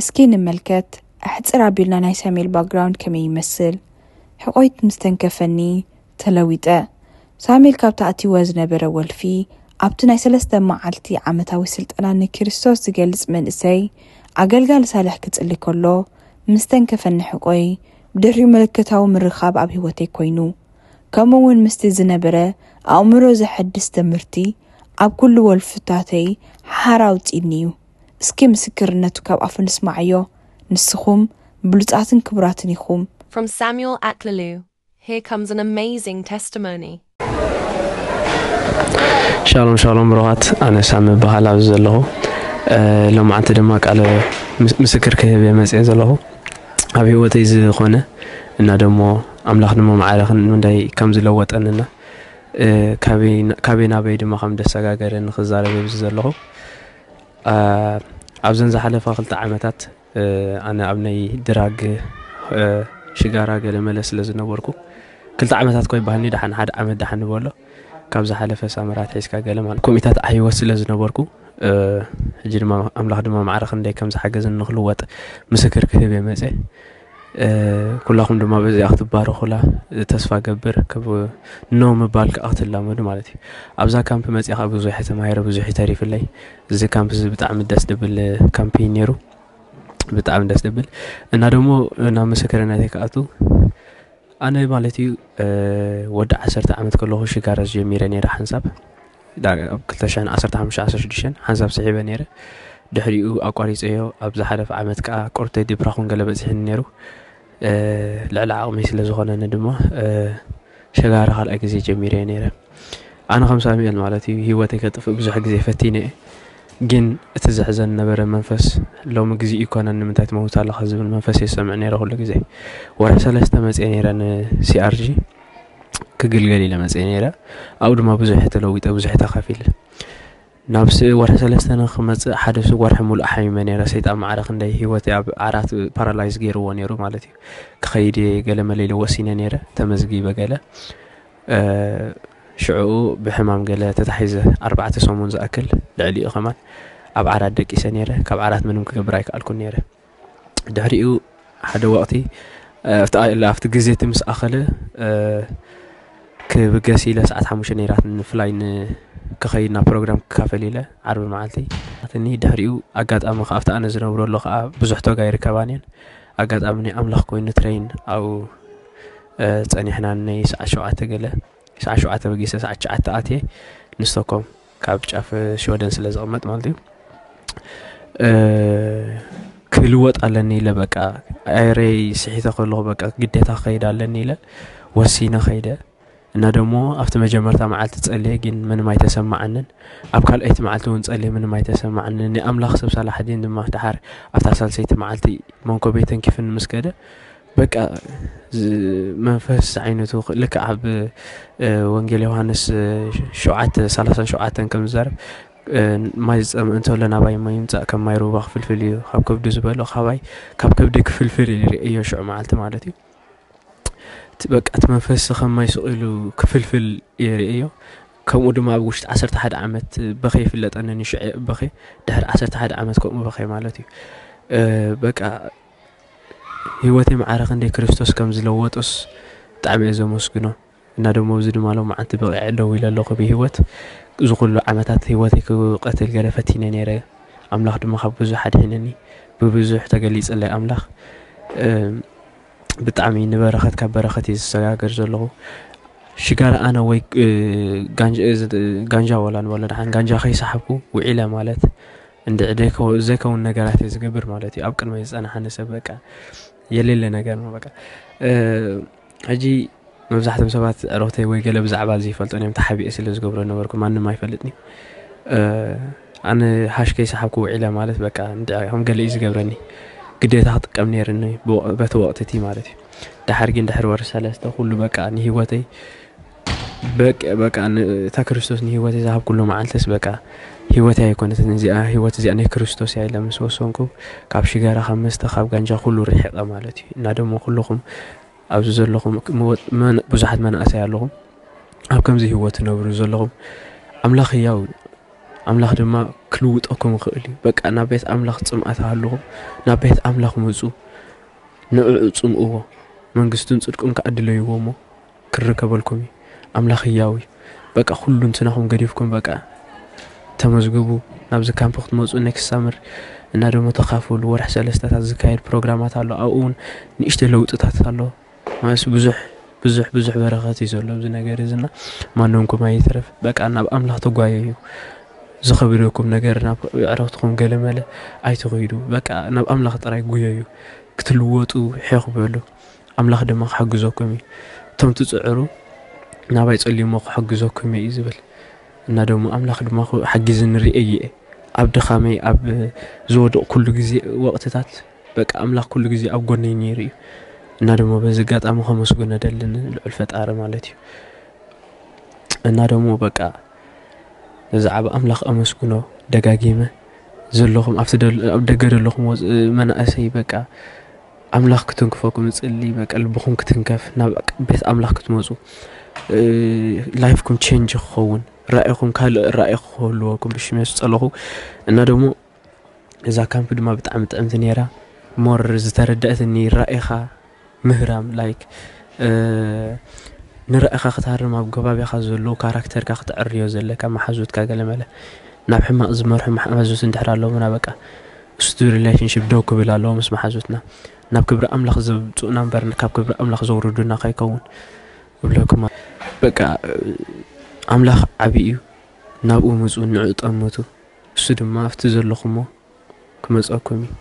እስኪ ንመልከት፣ ኣሕጽር ኣቢልና ናይ ሳሙኤል ባክግራውንድ ከመይ ይመስል። ሕቖይ ምስ ተንከፈኒ ተለዊጠ። ሳሙኤል ካብቲ ኣትይዎ ዝነበረ ወልፊ፣ ኣብቲ ናይ ሰለስተ መዓልቲ ዓመታዊ ስልጠና ንክርስቶስ ዝገልጽ መንእሰይ ኣገልጋሊ ሳልሕ ክጽሊ ከሎ፣ ምስ ተንከፈኒ ሕቖይ፣ ብድሕሪኡ መለኮታዊ ምርኻብ ኣብ ህይወተይ ኮይኑ። ከምኡ እውን ምስቲ ዝነበረ ኣእምሮ ዘሐድስ ትምህርቲ ኣብ ኩሉ ወልፍታተይ ሓራ ኣውጺእኒ እዩ። እስኪ ምስክርነቱ ካብ ኣፉ ንስማዓዮ። ንስኹም ብሉጻትን ክቡራትን ኢኹም። From Samuel Aklelu, here comes an amazing testimony. ሻሎም ሻሎም ብሩኻት፣ ኣነ ሳሚ እበሃል ኣብዚ ዘለኹ። እ፣ ሎማዓንቲ ድማ ቃለ ምስ- ምስክር ክህብ እየ መፅየ ዘለኹ። ኣብ ህይወተይ ዝኾነ እና ደሞ ኣምላኽ ድማ ማዕረ ክንደይ ከም ዝለወጠንና፣ እ፣ ካበይ ና- ካበይ ናበይ ድማ ከም ደሰጋገረ ንክዛረብ ኣብዚ ዘለኹ። እ፣ ኣብዘን ዝሓለፋ ክልተ ዓመታት፣ እ፣ ኣነ ኣብ ናይ ድራግ፣ እ፣ ሽጋራ ገለ መለ ስለ ዝነበርኩ፣ ክልተ ዓመታት ኮ ይበሃልኒ፣ ደሓን ሓደ ዓመት ደሓን ንበሎ። ካብ ዝሓለፈ ሳምራት ሒዝካ ገለ ማለት ኮሚታት ኣህይወት ስለ ዝነበርኩ፣ እ፣ ሕጂ ድማ ኣምላኽ ድማ ማዕረ ክንደይ ከም ዝሓገዝን ንክልወጥ ምስክር ክህብ እየ መፅየ። እ፣ ኩላኹም ድማ በዚኣ ክትባረኹላ ተስፋ ገብር። ክብ ኖ ምባል ከዓ ክትላመዱ ማለት እዩ። ኣብዛ ካምፕ መፅያ ከዓ ብዙሕ ተማሂረ፣ ብዙሕ ተሪፍለይ። እዚ ካምፕ እዚ ብጣዕሚ ደስ ድብል ካምፕ እዩ ነይሩ። ብጣዕሚ ደስ ድብል። እና ደሞ ናብ ምስክርነተይ ክኣቱ፣ ኣነ ማለት እዩ፣ እ፣ ወዲ ዓሰርተ ዓመት ከለኹ ሽጋራ ጀሚረ ነይረ ሓንሳብ። ዳ- ኣብ ክልተ ሽሕን ዓሰርተ ሓሙሽተ ዓሰርተ ሽዱሽተ ሓንሳብ ስሒበ ነይረ። ድሕሪኡ ኣቋሪፀዮ። ኣብ ዝሓለፈ ዓመት ከዓ ቁርተይ ዲፕራኹን ገለ በፂሕኒ ነይሩ። እ፣ ልዕሊ ዓቕሚ ስለ ዝኾነኒ ድማ፣ እ፣ ሽጋራ ካልኣይ ግዜ ጀሚረ ነይረ። ኣነ ከም ሳሙኤል ማለት እዩ፣ ህይወተይ ከጥፍእ ብዙሕ ግዜ ፈቲነ እየ። ግን እቲ ዘሕዘን ነበረ መንፈስ፣ ሎሚ ግዜ ይኮነን፣ ንምንታይ ትመውት ኣለኻ ዝብል መንፈስ የሰምዕ ነይረ ኩሉ ግዜ። ወርሒ ሰለስተ መፅየ ነይረ ንሲኣርጂ ክግልገል ኢለ መፅየ ነይረ። ኣብኡ ድማ ብዙሕ ተለዊጠ፣ ብዙሕ ተኸፊለ። ናብ ስ- ወርሒ ሰለስተ ንክመፅእ ሓደ ስ- ወርሒ ሙሉእ ሓሚመ ነይረ። ሰይጣን ማዕረ ክንደይ ህይወት ኣብ ዓራት ፓራላይዝ ገይርዎ ነይሩ ማለት እዩ። ክኸይድ እየ ገለ መለ ኢለ ወሲነ ነይረ፣ ተመዝጊበ ገለ። እ፣ ሽዕኡ ብሕማም ገለ ተታሒዘ ኣርባዕተ ሰሙን ዝኣክል ልዕሊኡ ከማን ኣብ ዓራት ደቂሰ ነይረ። ካብ ዓራት ምንም ክገብር ኣይከኣልኩን ነይረ። ድሕሪኡ ሓደ ወቕቲ፣ እ፣ ኣብቲ ኣ- ኣብቲ ግዜ እቲ ምስ ኣኸለ፣ እ፣ ክብገስ ኢለ ሰዓት ሓሙሽተ ነይራት ንፍላይ ን- ክኸይድ ናብ ፕሮግራም ክካፈል ኢለ ዓርቢ መዓልቲ ኣትኒ። ድሕሪኡ ኣጋጣሚ ከኣ ኣብቲ ኣነ ዝነብረሉ ከኣ ብዙሕ ቶጋ ይርከባን እየን። ኣጋጣሚ ናይ ኣምላኽ ኮይኑ ትሬን ኣብኡ፣ እ፣ ጸኒሕና ናይ ሰዓት ሸውዓተ ገለ፣ ሰዓት ሸውዓተ በጊሰ ሰዓት ትሽዓተ ኣትየ ንስቶኮም ካብ ጫፍ ሽወደን ስለ ዝቕመጥ ማለት እዩ። እ፣ ክልወጥ ኣለኒ ኢለ በቃ፣ ኣየረይ ስሒተ ከለኹ በቃ ግዴታ ክኸይድ ኣለኒ ኢለ ወሲነ ከይደ። እና ደሞ ኣብቲ መጀመርታ መዓልቲ ጸልየ ግን ምንም ኣይተሰማዓንን። ኣብ ካልኣይቲ መዓልቲ እውን ጸልየ ምንም ኣይተሰማዓንን። ናይ ኣምላኽ ሰብ ሳላሕዲን ድማ ደሓር ኣብታ ሳልሰይቲ መዓልቲ መንኮበይ ተንኪፍኒ ምስ ከደ በቃ ዝ- መንፈስ ዓይነቱ ክ- ልክዕ ኣብ እ፣ ወንጌል ዮሃንስ እ፣ ሸውዓተ ሰላሳን ሸውዓተን ከም ዝዛረብ እ፣ ማይ ዝጸምእ እንተሎ ናባይ ማይ ይምጻእ ከም ማይ ሩባ ክፍልፍል እዩ ካብ ከብዱ ዝበሎ ካባይ ካብ ከብዲ ክፍልፍል ኢሉ ይርእዮ ሽዑ መዓልቲ ማለት እዩ። እቲ በቃ እቲ መንፈስ ከም ማይ ስቕ ኢሉ ክፍልፍል ይርእዮ። ከምኡ ድማ ኣብ ውሽጢ ዓሰርተ ሓደ ዓመት በኸ ይፍለጠኒ ንሽዑ በኸ ድሕሪ ዓሰርተ ሓደ ዓመት ከምኡ በኸ ማለት እዩ። እ፣ በቃ ህይወተይ ማዕረ ክንደይ ክርስቶስ ከም ዝለወጦስ ብጣዕሚ እየ ዘመስግኖ። እና ደሞ እዚ ድማ ሎማዓንቲ በቒዐ ደው ኢለ ኣለኹ ብህይወት። እዚ ኩሉ ዓመታት ህይወተይ ክቐትል ገለ ፈቲነ ነይረ። ኣምላኽ ድማ ካብ ብዙሕ ኣድሒነኒ፣ ብብዙሕ ተገሊጽለይ ኣምላኽ። እ፣ ብጣዕሚ ንበረኸት ካብ በረኸት እየ ዝሰጋገር ዘለኹ። ሽጋራ ኣነ ወይ እ፣ ጋንጃ እ፣ ዝ- ጋንጃ ወላ ንበሎ ደሓን ጋንጃ ከይሰሓብኩ ውዒለ ማለት እንድዒ ዘይከው- ዘይከውን ነገራት እየ ዝገብር ማለት እዩ። ኣብ ቅድመ ዝጸናሓኒ ሰብ በቃ የሌለ ነገር ነው በቃ። እ፣ ሕጂ መብዛሕትኦም ሰባት ዕረክተይ ወይ ገለ ብዛዕባ እዚ ይፈልጡ እዮም ተሓቢኤ ስለ ዝገብሮ ነበርኩ ማንም ኣይፈልጥኒ። እ፣ ኣነ ሃሽ ከይሰሓብኩ ውዒለ ማለት በቃ እንድዒ ከም ገለ እዩ ዝገብረኒ። ግዴታ ክጥቀም ነይርኒ ብወ- በቲ ወቕቲ እቲ ማለት እዩ። ደሓር ግን ድሕሪ ወርሒ ሰለስተ ኩሉ በቃ ንህይወተይ በቃ በቃ ን- እታ ክርስቶስ ንህይወተይ ዝሃብኩሉ መዓልትስ በቃ ህይወተይ ኣይኮነትን እዚኣ፣ ህይወት እዚኣ ናይ ክርስቶስ እያ ኢለ ምስ ወሰንኩ ካብ ሽጋራ ካብ መስተ ካብ ጋንጃ ኩሉ ርሒቐ ማለት እዩ። እና ደሞ ኩልኹም ኣብዚ ዘለኹም ምወ- መን- ብዙሓት መናእሰይ ኣለኹም ኣብ ከምዚ ህይወት ትነብሩ ዘለኹም ኣምላኽ ህያው እዩ። ኣምላኽ ድማ ክልውጠኩም ይኽእል እዩ። በቃ ናብ ቤት ኣምላኽ ጽምኣት ኣለኹም፣ ናብ ቤት ኣምላኽ ምጹ፣ ንዕኡ ጽምእዎ፣ መንግስቱን ጽድቁን ከኣ ድለይዎ እሞ ክርከበልኩም እዩ። ኣምላኽ ህያው እዩ። በቃ ኩሉ እንትናኹም ገዲፍኩም በቃ ተመዝግቡ፣ ናብዚ ካምፕ ክትመጹ ኔክስት ሳመር እና ደሞ ተኻፈሉ። ወርሒ ሰለስተታት ዝካየድ ፕሮግራማት ኣሎ። ኣብኡ እውን ንእሽተይ ለውጥታት ኣሎ። ማለት ብዙሕ ብዙሕ ብዙሕ በረኸት እዩ ዘሎ ኣብዚ ነገር እዚ እና ማንንኩም ኣይትረፍ። በቃ ናብ ኣምላኽ ተጓየዩ። ዝኸብደኩም ነገር ናብ ኣዕረኽትኹም ገለመለ ኣይትኸይዱ። በቃ ናብ ኣምላኽ ጥራይ ጉየዩ። ክትልወጡ ሒኽ በሉ። ኣምላኽ ድማ ክሕግዘኩም እዩ። እቶም ትጽዕሩ ናባይ ጸልዩሞ ክሕግዘኩም እዩ ዝብል እና ደሞ ኣምላኽ ድማ ሓጊዚ ንርኢ እየ ኣብ ድኻመይ ኣብ ዝወደቕ ኩሉ ግዜ ወቕትታት በቃ ኣምላኽ ኩሉ ግዜ ኣብ ጎነይ ነይሩ እዩ እና ደሞ በዚ ኣጋጣሚ ከመስግኖ ደልን ልዑል ፈጣሪ ማለት እዩ እና ደሞ በቃ ነዚ ዓብ ኣምላኽ ኣመስግኖ ደጋጊመ ዘለኹም ኣብቲ ደል- ኣብ ደገ ዘለኹም ወፅ- መናእሰይ በቃ ኣምላኽ ክትንክፈኩም እጽሊ በቃ ልብኹም ክትንከፍ ናብ ቤት ኣምላኽ ክትመፁ እ፣ ላይፍኩም ቼንጅ ክኸውን ራእይኹም ካልእ ራእይ ክህልወኩም ብሽም የሱስ ጸለኹ እና ደሞ እዛ ካምፕ ድማ ብጣዕሚ ጥዕምቲ ነይራ ሞር ዝተረዳእትኒ ራእይኻ ምህራም ላይክ ንራእኻ ክትሃርም ኣብ ገባቢኻ ዘለዉ ካራክተርካ ክትዕርዮ ዘለካ መሓዙትካ ገለመለ ናብ ሕማቕ ዝመርሑ መሓዙት እንድሕር ኣለዉና በቃ ስቱድ ሪሌሽንሽፕ ደው ክብል ኣለዎ ምስ መሓዙትና ናብ ክብሪ ኣምላኽ ዘብፅኡና እምበር ካብ ክብሪ ኣምላኽ ዘውርዱና ከይከውን እብለኩም በቃ ኣምላኽ ዓብዪ እዩ ናብኡ ምፁ ንዑ ጠምቱ እሱ ድማ ኣብቲ ዘለኹሞ ክመፀኩም እዩ